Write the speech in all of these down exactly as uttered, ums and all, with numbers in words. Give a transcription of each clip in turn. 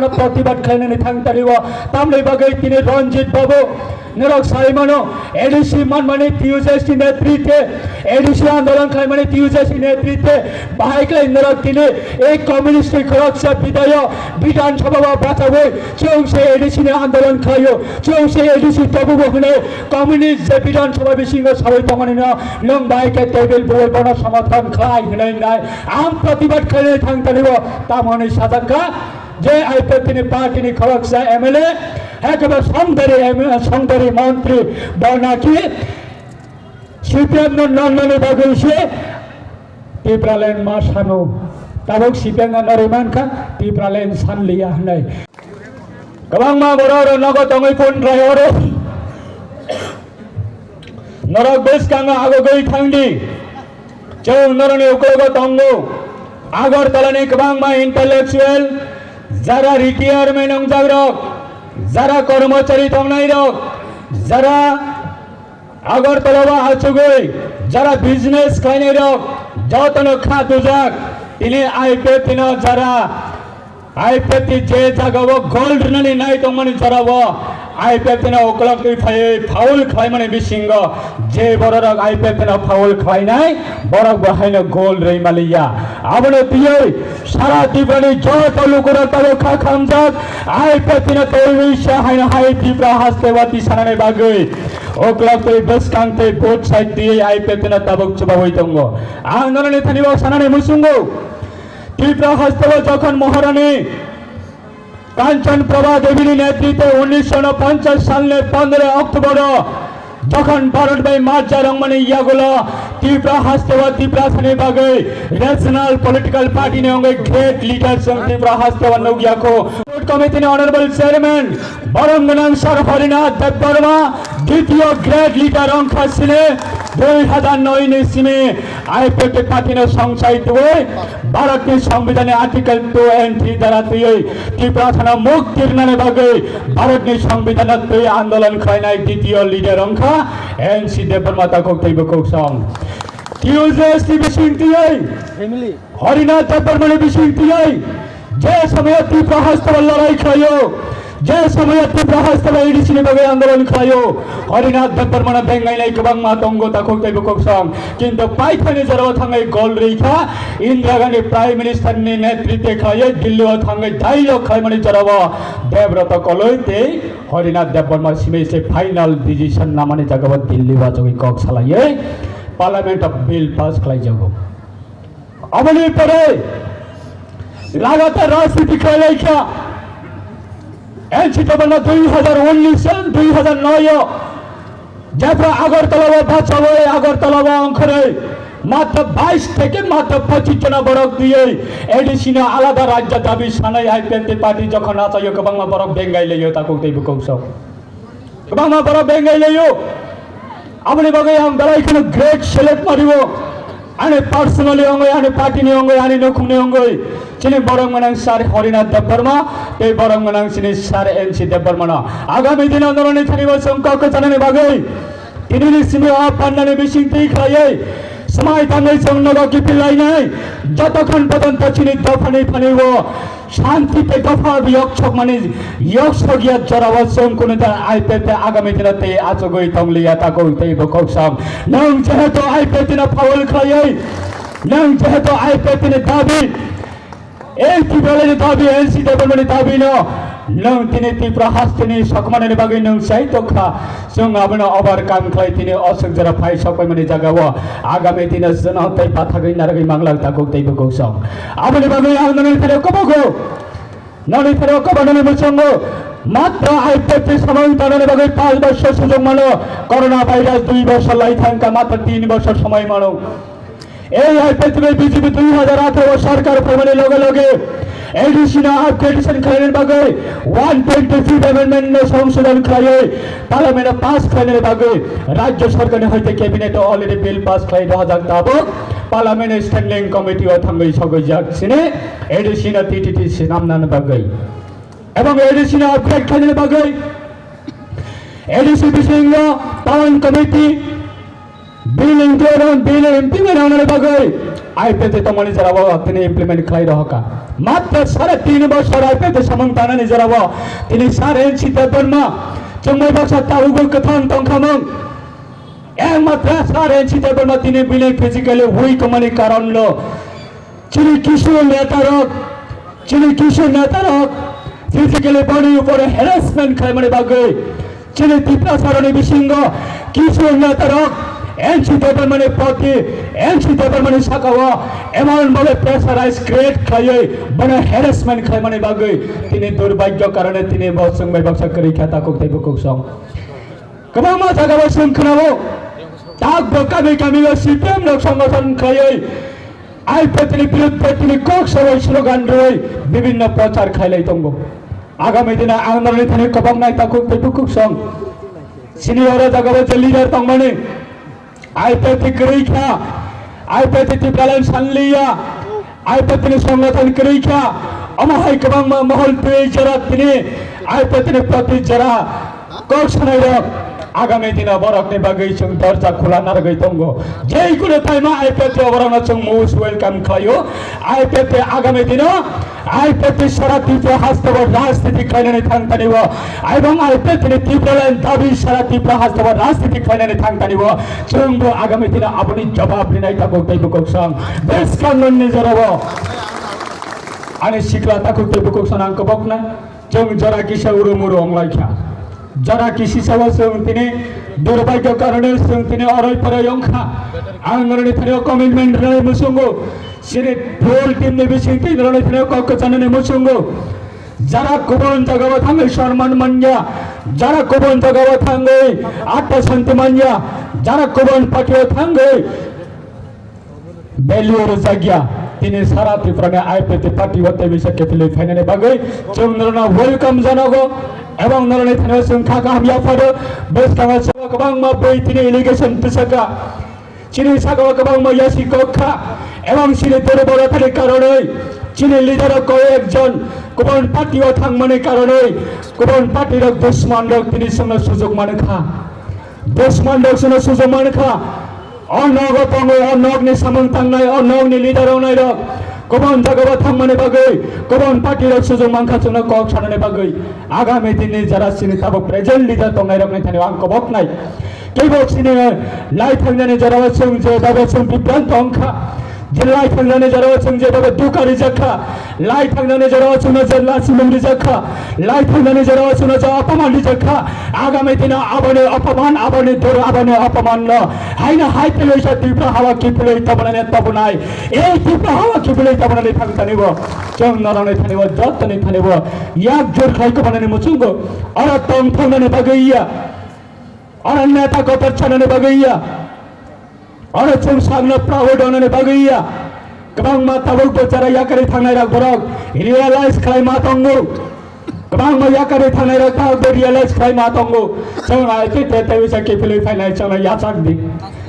Protibad khlainani thang tariwo, tamni bagwi tini Ranjit Babu, norok sai mano, A D C manmani T U J S ni netritwe, A D C andolon khlaimani T U J S ni netritwe, bahai khlai norok tini ei communist ni khoroksa bidayo Bidhan Sabha o bachawi, chwng se A D C ni andolon khlaio, chwng se A D C tobubo hwnwi communist je Bidhan Sabha bisingo sawi tongmani no, nwng bahai khe table buwi bono somathan khlai hwnwi nai, ang protibad khlainani thang tariwo, tamoni sajakha. Je I P F T ni party ni khoroksa M L A, ekeba songdari M L A, songdari montri, bo naki C P M no nonmani bagwi se Tipraland ma sano. Tabuk C P M no nori mankha, Tipraland sanliya hwnwi. Kwbangma borok rok nogo tongwi phone rai oro. Norok bwskango agogwi thangdi. Chwng norokni uklogo tongo. Agartala ni kwbangma intellectual, jara retirement wngjak rok, jara kormochari tongnai rok, jara Agartala o achugwi, jara business khlainai rok, jotono kha dujak. Tini I P F T no jara I P F T je jagao gold rwnani nai tongmani jorao I P F T no ukolok twi phaiwi foul khlaimani bisingo je bororok I P F T no foul khlainai, borok bo haino gold rwi maliya. Abono twiwi sara Tripurani joto lukurok tabuk kha khamjak, I P F T no twiwi se haino hai Tripura haste wati sanani bagwi ukolok twi bwskang twi both side twiwi I P F T no tabuk chubawi tongo. Ang norokni thani bo sanani muchungo. Tripura hasteo jokhon Maharani Kanchan Prabha Devi ni netritwe unnish sho ponchas salni pondro October o jokhon Bharat bai marja rwngmani yagulo Tripura hasteo Tiprasani bagwi regional political party ni wngwi great leader chwng Tripura hasteo nukyaku. Board committee ni honorable chairman borom gwnang Sir Harinath Debbarma ditiyo great leader wngkha sini dui hazar noi ni simi I P F T party no songchai twiwi Bharat ni Songbidan ni Article two and three dara twiwi Tripura sana mukti rwnani bagwi Bharat ni Songbidan no twi andolon khlainai ditiyo leader wngkha N C Debbarma takhuk tei bukhuk song. T U J S ni bising twiwi Harinath Debbarma ni bising twiwi je somoyo Tripura hasteo lorai khlaio, je somoyo Tripura hasteo A D C ni bagwi andolon khlaio, Harinath Debbarma no bengainai kwbangma tongo takhuk tei bukhuk song. Kintu paithani jorao thangwi gol rwikha Indira Gandhi Prime Minister ni netritwe khlaiwi Delhi o thangwi dialogue khlaimani jorao Debroto Koloi tei Harinath Debbarma simi se final decision namani jagao Delhi o achugwi kok salaiwi Parliament o bill pass khlaijago. Aboni pore lagatar rajniti khlailaikha N C Debbarma dui hazar unnish dui hazar noi o jepra Agartala o bachawi Agartala o ongkhorwi matro bais theke matro pochis jona borok twiwi A D C no alada rajya dabi sanai I P F T party jokhon achaio kwbangma borok bengai laio takhuk tei bukhuk song. Kwbangma borok bengai laio. Aboni bagwi ang belai kheno great salute mario. Ani personally wngwi, ani party ni wngwi, ani nukhungni wngwi. Chini borok gwnang Sir Harinath Debbarma, tei borok gwnang chini Sir N C Debbarma no. Agami dino norokni thani bo chwng kok kwchanani bagwi. Tinini simi o pandani bising twi khlaiwi. Swmai tangwi chwng nogo kiphil lainai. Jotokhon pojonto chini dophani thani bo. Shanti tei dopha yok sokmani yok sokya jorao chwng kunu da I P F T agami dino tei achugwi tongliya takhuk tei bukhuk song. Nwng jehetu I P F T no foul khlaiwi, nwng jehetu I P F T ni dabi, ei T P L ni dabi, N C Debbarma ni dabi no nwng tini Tripura hasteni sokmanani bagwi nwng sai tokha. Chwng abono overcome khlai tini o swk jora phai sokpaimani jagao agami dino jono tei pathagwi narwgwi manglak takhuk tei bukhuk song. Aboni bagwi ang nini thani kobogo, nini thani kobo nini muchungo matro I P F T samung tanani bagwi panch bosor sujok mano, corona virus dui bosor lai thangkha, matro tin bosor somoi mano. Ei I P F T bai B J P dui hazar atharo sarkar phaimani loge loge A D C no upgradation khlainani bagwi one twenty fifth amendment no songshodhon khlaiwi parliament o pass khlainani bagwi rajya sarkar ni hoite cabinet o already bill pass khlai rwjak tabuk parliament standing committee o thangwi sogwijak sini A D C no T T T swnamnani bagwi ebong A D C no upgrade khlainani bagwi A D C bisingo town committee Bill include on bill implement wngnani bagwi I P F T tongmani jorao tini implement khlai rohorkha. Matra sare tini bosor I P F T samung tanani jorao tini sir N C Debbarma chwngbai baksa tabukbo kwthang tongkhamung. Ekmatra sir N C Debbarma tini bini physically weak wngmani karonno chini kisu netarok, chini kisu netarok physically boni upore harassment khlaimani bagwi chini Tiprasaroni bisingo kisu netarok N C Debbarmani proti, N C Debbarmani sakao emon bhabe pressurize create khlaiwi bono harassment khlaimani bagwi tini durbhagyo karone tini bo chwngbai baksa kwrwi kha takhuk tei bukhuk song. Kwbangma jagao chwng khnao, takbo kami kamio C P M rok songgothon khlaiwi I P F T ni biruddhe tini kok sabai slogan rwui bibinno prochar khailai tongo. Agami dino ang norokni thani kwbangma takhuk tei bukhuk song. Chini oro jagao je leader tongmani, I P F T kwrwi kha, I P F T Tipraland sanliya, I P F T ni songgothon kwrwi kha, omo hai kwbangma mohol twi jora tini I P F T ni proti jora kok sanai rok agami dino borokni bagwi chwng dorja khula narwgwi tongo. Jei kunu taima I P F T o borokno chwng most welcome khlaio. I P F T agami dino I P F T sara Tripura hasteo rajniti khlainani thang tanibo, ebong I P F T ni Tipraland dabi sara Tripura hasteo rajniti khlainani thang tanibo, chwngbo agami dino aboni jawab rinai takhuk tei bukhuk song. Bwskang nonni jorabo ani sikla takhuk tei bukhuk song ang kobokna. Chwng jora kisa uru muru wnglaikha. Jora kisisa o chwng tini durbhagyo karone chwng tini oroi poroi wngkha. Ang norokni thani o commitment rwnai muchungo. Chini full team ni bising twi norokni thani o kok kwchanani muchungo. Jara kubun jagao thangwi sonman manya, jara kubun jagao thangwi atta santi manya, jara kubun party o thangwi value rwjakya, tini sara Tripura ni I P F T party o tei bisa kepilwi phainani bagwi chwng norokno welcome janago, ebong norokni thani o chwng kha kaham yapharo. Bwskango chwng kwbangma bui tini allegation tisaka, chini sakao kwbangma yasi kok kha, ebong chini durbolathani karonwi chini leader o koi ekjon kubun party o thangmani karonwi kubun party rok dusman rok tini chwngno sujuk mankha, dusman rok chwngno sujuk mankha. O nogo tongo, o nogni samung tangnai, o nogni leader wngnai rok kubun jagao thangmani bagwi, kubun party rok sujuk mankha chwngno kok sanani bagwi. Agami dinni jara chini tabuk present leader tongnai rokni thani ang koboknai. Teibo chini lai thangnani jorao chwng je babe chwng bibranto wngkha, je lai thangnani jorao chwng je babe dukha rijakkha, lai thangnani jorao chwngno je lasimung rijakkha, lai thangnani jorao chwngno je apaman rijakkha. Agami dino aboni apaman, aboni dur, aboni apamanno haino hai twiwi sa Tripura hawa kiphilwi tobonani tobonai, ei Tripura hawa kiphilwi tobonani thang tanibo chwng norokni thanibo, jotoni thanibo yak jur khlai tobonani muchungo oro tong thangnani bagwi ya. Oro neta kotor chanani bagwi ya. Oro chwng sakno proud wngnani bagwi ya. Kwbangma tabuk bo jara yakarwi thangnai rok borok realize khlai ma tongo. Kwbangma yakarwi thangnai rok tabuk bo realize khlai ma tongo. Chwng I P F T tei wisa kiphilwi phainai chwngno yachak di.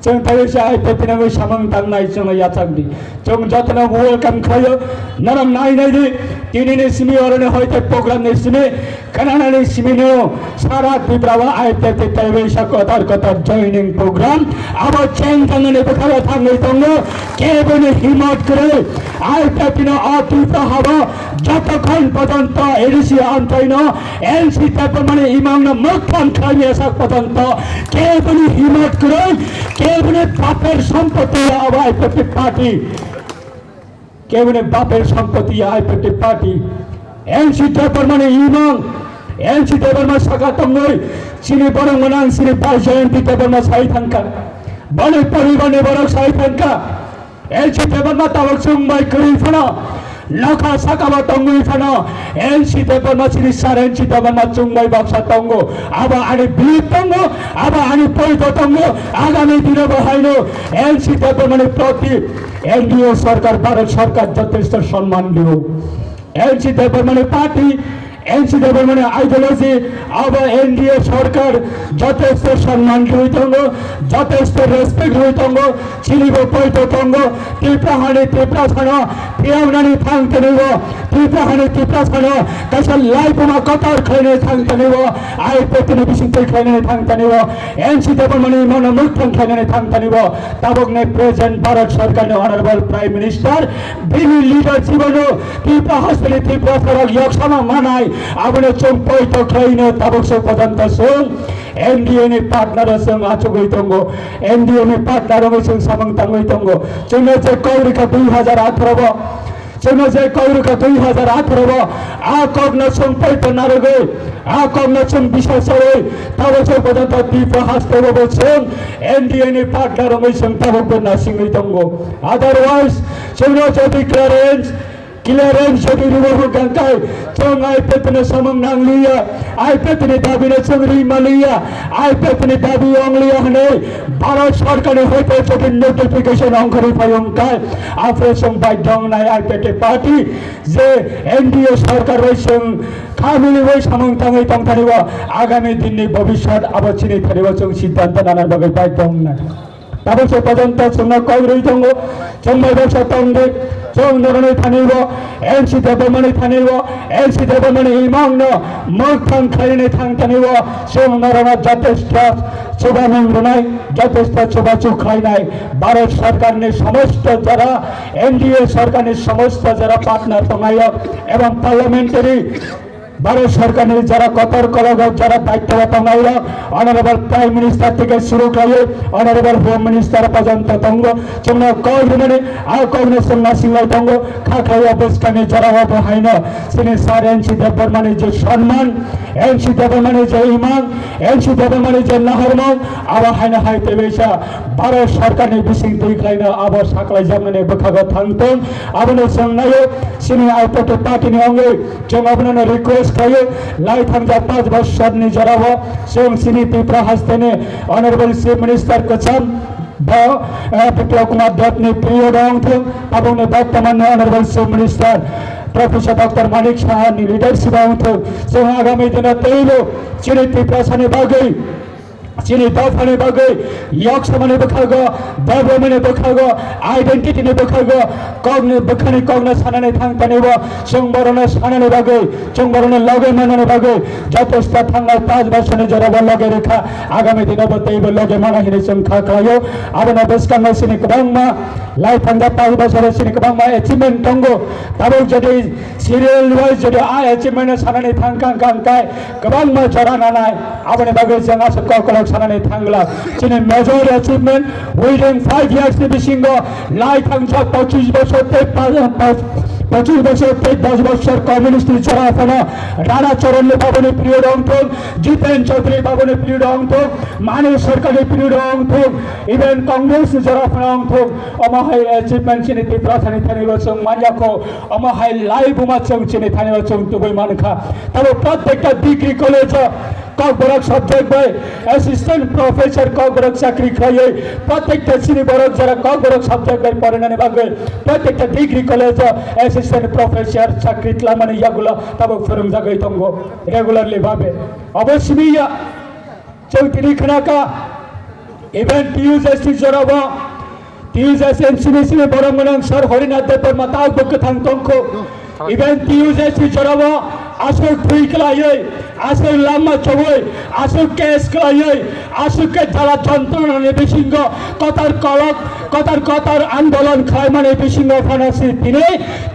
Chwng tei wisa I P F T nangwi samung tangnai chwngno yachak di. Chwng jotono welcome khlaio. Norok nai nai di. Tinini simi oroni hoite program ni simi Kananani simino sara Tripura o I P F T taiwi sa kotor kotor joining program abo cheng tangnani bwkhao thangwi tongo. Keboni himot kwrwi I P F T no o Tripura habo jotokhon pojonto A D C amchaino N C Debbarmani imangno mwkhang khlaimya sak pojonto keboni himot kwrwi, keboni baper sompoti abo I P F T party. Keboni baper sompoti ya I P F T party. N C Debbarmani imang, N C Debbarma saka tongwi chini borok mwnang chini Baijayanti Debbarma sai thangkha. Boni poribarni borok sai thangkha. N C Debbarma tabuk chwng bai kwrwi phano, nokha sakao tongwi phano, N C Debbarma chini sir N C Debbarma chwng bai baksa tongo. Abo ani belief tongo, abo ani poito tongo. Agami dino bo haino N C Debbarmani proti N D A sorkar, Bharat sorkar jotesto sonman dio. N C Debbarmani party, N C Debbarmani ideology abo N D A sarkar jotesto sonman rwi tongo, jotesto respect rwi tongo, chini bo poito tongo, Tripura hani Tripura sano phiyawnani thang tini bo, Tripura hani Tripura sano kaisa laibuma kotor khlainani thang tini bo, I P F T ni bisingtwi khlainani thang tini bo, N C Debbarmani mano mukthang khlainani thang tini bo, tabukni present Bharat sarkarni honorable Prime Minister bini leadership ano Tripura hasteni Tripura sarok yoksama manai, abono chwng poito khlaino tabuk se pojonto chwng N D A ni partner o chwng achugwi tongo, N D A ni partner o chwng samung tangwi tongo. Chwngno je kok rikha dui hajar atharo bo, chwngno je kok rikha dui hajar atharo bo, a kokno chwng poito narwgwi, a kokno chwng bisar sawi, tabuk se pojonto Tripura haste o bo chwng N D A ni partner wngwi chwng tabuk bo nasingwi tongo. Otherwise, chwngno jodi clearance, clearance jodi rwwi hwnkha khe, chwng I P F T no samung nangliya, I P F T ni dabi no chwng rwi manliya, I P F T ni dabi wngliya hwnwi Bharat sarkar ni hoite jodi notification ongkhorwi phai wngkha, aphuru chwng baidhyo wngnai I P F T party je N D A sarkar bai chwng kha miliwi samung tangwi tongthani bo agami din ni bobiswt abo chini thani bo chwng siddhanto nana bagwi baidhyo wngnai. Tabuk se pojonto chwngno kok rwi tongo, chwng bai baksa tongdi, chwng norokni thani bo, N C Debbarmani thani bo, N C Debbarmani imang no mokthang khlainani thang thani bo, chwng norokno jotesto chubanung rwnai, jotesto chubachu khlainai, Bharat sarkar ni somosto jara, N D A sarkar ni somosto jara partner tongnairok, ebong parliamentary Bharat sarkar ni jara kotor kolok rok jara daityo o tongnai rok, Honorable Prime Minister theke suru khlaiwi Honorable Home Minister pojonto tongo, chwngno kok rwmani a kok no chwng nasinglai tongo, kha khlaiwi bwskangni jora o bo haino chini Sir N C Debbarmani je sonman, N C Debbarmani je imang, N C Debbarmani je nahormung, abo haino hai teibaisa Bharat sarkar ni bising twi khlaino abo saklaijakmani bwkhago thang tong, abono chwng naio chini I P F T party ni wngwi. Chwng abono request khlaio, lai thangjak panch bosorni jorao chwng chini Tripura hasteni Honorable Chief Minister kwcham bo, eh, Biplab Kumar Deb ni period o wngthung, tabukni bortoman ni Honorable Chief Minister Professor Doctor Manik Saha ni leadership o wngthung, chwng agami dino teibo chini Tiprasani bagwi chini dophani bagwi, yok samani bwkhago, development ni bwkhago, identity ni bwkhago, kokni bwkhani kokno sanani thang tanibo, chwng borokno sanani bagwi, chwng borokno loge manani bagwi, joto sta thangnai panch bosorni jorabo loge rwkha, agami dinobo teibo loge mana hinwi chwng kha khlaio. Abono bwskango chini kwbangma lai thangjak panch bosoro chini kwbangma achievement tongo, tabuk jodi serial wise jodi a achievement no sanani thang kha, hwnkha hwnkhe kwbangma jora nanai. Aboni bagwi chwng aswk kokolok sanani thangla. Chini major achievement within five years ni bisingo lai thangjak pochis bosor tei pa-, pa-, pochis bosor tei dos bosor communist ni jora phano Rana Charan ni babuni period wngthung, Jiten Chaudhary babuni period wngthung, Mani Sarkar ni period wngthung, even Congress ni jora phano wngthung, omo hai achievement chini Tiprasani thani bo chwng manya kho. Omo hai lai buma chwng chini thani o chwng tubui mankha. Tabo protekta degree college o Kokborok subject bai assistant professor Kokborok chakri khlaiwi, protekta chini borok jora Kokborok subject bai porinani bagwi, protekta degree college o assistant professor chakri tlamani yagulo tabo phwrwngjagwi tongo regularly babe. Obo simi ya. Chwng tini khna kha, even T U J S ni jorao, T U J S M C ni simi borok gwnang Sir Harinath Debbarma tak bo kwthang tongkho. Even T U J S ni jorao aswk thwi khlaiwi, aswk lama chobwi, aswk case khlaiwi, aswk khe jala jontronani bisingo kotor kolok, kotor kotor andolon khlaimani bisingo phano si tini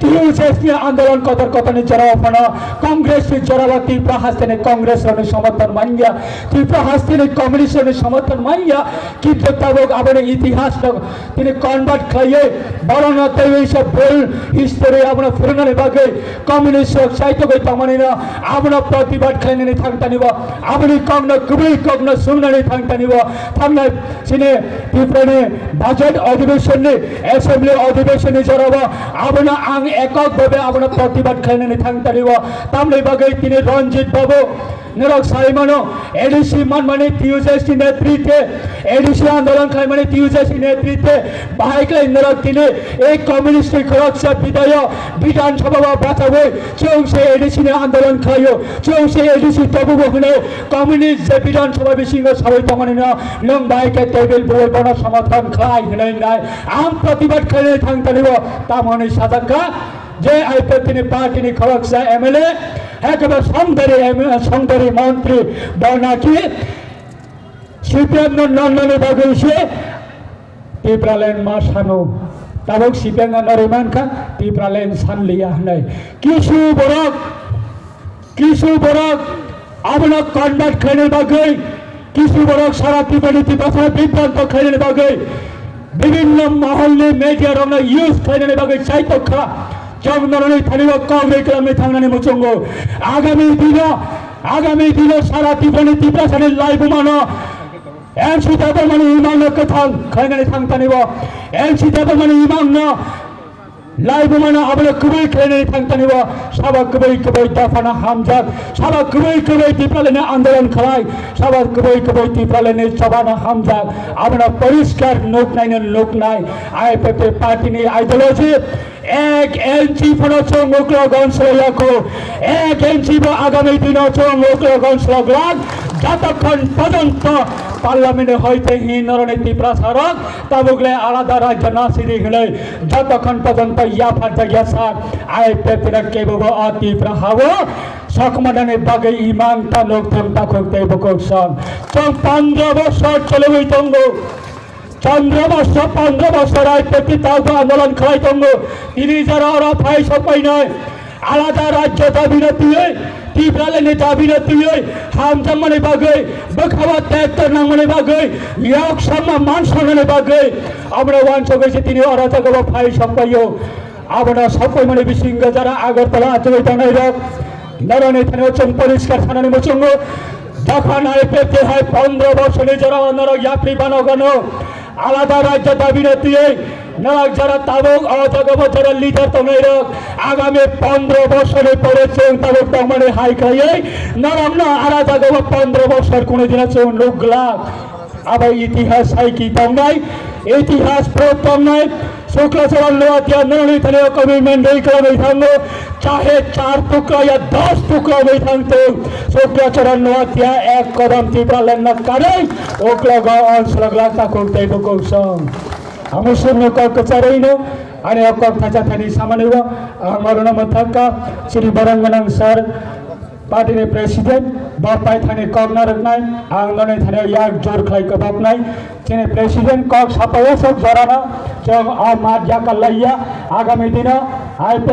T U J S ni andolon kotor kotorni jorao phano Congress ni jorao Tripura hasteni Congress rokni somorthon manya. Tripura hasteni communist ni somorthon manya, kintu tabuk aboni itihas no tini convert khlaiwi, borokno teiwi se bul history abono phwrwngnani bagwi communist rok chaitogwi tongmani no abono protibad khlainani thang tani bo, aboni kokno kwbwi kokno swngnani thang tani bo, thangnai chini Tripura ni budget adhibeshon ni, assembly adhibeshon ni jorao abono ang ekok bhabe abono protibad khlainani thang tani bo, tamni bagwi tini Ranjit Babu, norok sai mano, A D C manmani T U J S ni netritwe, A D C andolon khlaimani T U J S ni netritwe, bahai khlai norok tini ei communist ni khoroksa bidayo Bidhan Sabha o bachawi chwng se A D C ni Andolon khlaio, chwng se A D C tobugo hwnwi communist je Bidhan Sabha bisingo sawi tongmani no nwng bai khe table bui bono somathan khlai hwnwi nai ang protibad khlainai thang talibo tamo hwnwi sajak kha je I P F T ni party ni khoroksa M L A, ekebe songdari M L A, songdari montri bo naki C P M no nannani bagwi se Tipraland ma sano, tabuk C P M no nari mankha, Tipraland sanliya hwnwi. Kisu borok, kisu borok abono convert khlainani bagwi, kisu borok sara Tiprani Tiprasa bibranto khlainani bagwi, bibinno moholni media rokno use khlainani bagwi chaitok kha. Chwng noroni thani o kok rwi kwlangwi thangnani muchungo. Agami dino, agami dino sara Tiprani Tiprasani laibumano N C Debbarmani imangno kwthang khlainani thang tanibo, N C Debbarmani imangno laibumano abono kwbwi khlainani thang tanibo, sabo kwbwi kwbwi dophano hamjak, sabo kwbwi kwbwi Tipralandni andolon khlai, sabo kwbwi kwbwi Tipralandni chobano hamjak, abono poriskar nuknaino nuknai, I P F T party ni ideology, Ek inchi phano chwng uklok onslo yako, ek inchi bo agami dino chwng uklok onslo glak, jotokhon pojonto parliament hoite hi noroni Tiprasa rok tabuk le alada rajyo nasidi hwnwi jotokhon pojonto yapharjak ya sa, I P F T no kebo bo o Tipra hao sokmanani bagwi imang ta nokthang takhuk tei bukhuk song. Chwng pondro bosor choliwi tongo. Chandra Basa, pondro bosor I P F T tabuk andolon khlai tongo. Tini jora oro phai sok painai. Alada rajyo dabi no twiwi, Tipralandni dabi no twiwi, hamjakmani bagwi, bwkhao tektor nangmani bagwi, yok samma man sonnani bagwi, abono wansugwi se tini oro jagao phai sok paio. Abono sok paimani bisingo jara Agartala achugwi tangnairok, norokni thani chwng poriskar sanani muchungo. Jokhon I P F T hai pondro bosorni jorao norok yapri bano gano alada rajyo dabi no twiwi norok jara tabuk o jagao jara leader tongnairok agami pondro bosorni pore chwng tabuk tongmani hai khlaiwi norokno ara jagao pondro bosor kunu dino chwng nuk glak. Abo itihas hai ki tongnai, itihas pro tongnai, Sukla Charan Noatia norokni thani o commitment dei kwlangwi thango, chahe char tukla ya dos tukla wngwi thangthung, Sukla Charan Noatia ek kodam Tipraland no karwi, uklogo onslok lak takhuk tei bukhuk song. Amo sumno kok kwcharwi no, ani o kok thacha thani samani o, ang orono mwthangkha, chini borong gwnang sir, Party ni president, bo paithani kok narwknai, ang noni thani yak jor khlai kwbaknai. Chini president kok sapaiya sok jorano, chwng o mat yakal laiya, agami dino, I P F T